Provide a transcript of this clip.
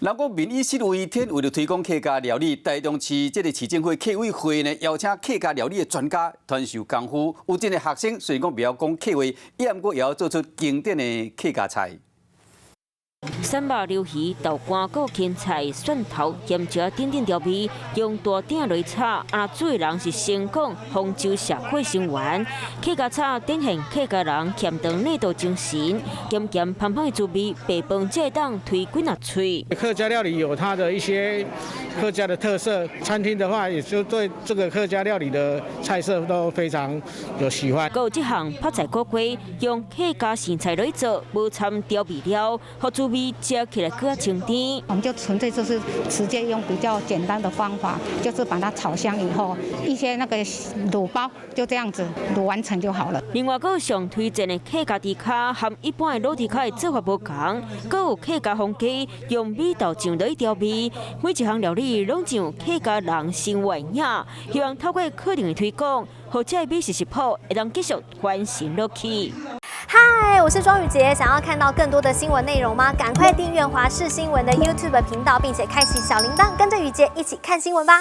人講民以食為天，為著推廣客家料理，台中市這个市政府客委會呢，邀請客家料理的專家傳授功夫。有一個學生雖然講袂曉講客話，伊毋過會曉做出經典的客家菜。三肉鰾魚、豆乾、閣芹菜、蒜頭、鹹椒等等調味，用大鼎來炒。啊，煮的人是成功豐洲社區成員。客家炒展現客家人儉長內道精神，鹹鹹芳芳的滋味，白飯才會當推幾若喙。客家料理有它的一些客家的特色，餐廳的話也就對這個客家料理的菜色都非常有喜歡。閣有這項泡菜鍋粿，用客家生菜來做，無摻調味料，予滋味食起來閣較清甜。我們就純粹就是直接用比較簡單的方法，就是把它炒香以後，一些那個滷包就這樣子滷完成就好了。另外，閣有上推薦的客家豬跤，和一般的滷豬跤的做法無仝，閣有客家風雞，用米豆醬來調味，每一項料理攏像客家人生活影。希望透過課程的推廣，予這个美食食譜會當繼續傳承落去。嗨，我是莊宇傑，想要看到更多的新聞內容嗎？趕快訂閱華視新聞的 YouTube 頻道，並且開啟小鈴鐺，跟着宇傑一起看新聞吧。